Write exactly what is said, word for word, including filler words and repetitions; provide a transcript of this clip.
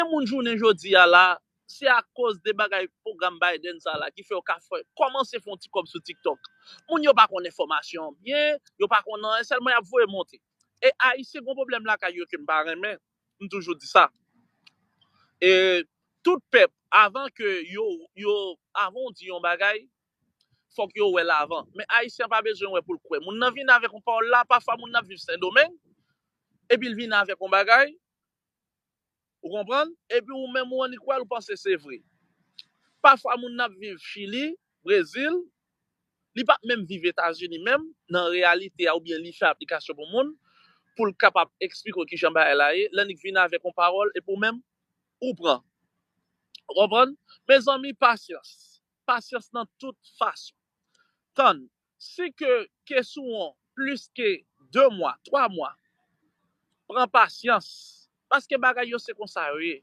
Gen moun jounen jodi a la, se akoz de bagay pwogram Biden sa la ki fè yo ka fè, kòmanse fè yon ti kòb sou TikTok. Moun yo pa konn enfòmasyon an byen, yo pa konn anyen, sèlman y ap voye monte. E Ayisyen gon pwoblèm lakay yo ke m pa renmen, m toujou di sa. E tout pèp, avan ke yo, yo, avan w di yon bagay, fòk yo wè l avan. Men Ayisyen pa bezwen wè pou l kwè. Moun nan vin avèk yon pawòl la, pafwa moun nan ap viv Sendomeng, epi l vin avèk yon bagay, ou konprann? Epi ou menm ou annik wè l, ou panse se vre. Pafwa moun nan ap viv Chili, Brezil, li p ap menm viv Etazini menm, nan reyalite a, oubyen li fè aplikasyon pou moun, pou l kapab eksplike w kijan bagay la ye, l annik vin avèk yon pawòl, epi ou menm, ou pran. Ou konprann? Mezanmi, pasyans. Pasyans nan tout fason. Tann, si ke, ke sou yon plis ke de mwa, twa mwa, pran pasyans. Paske bagay yo se konsa yo ye.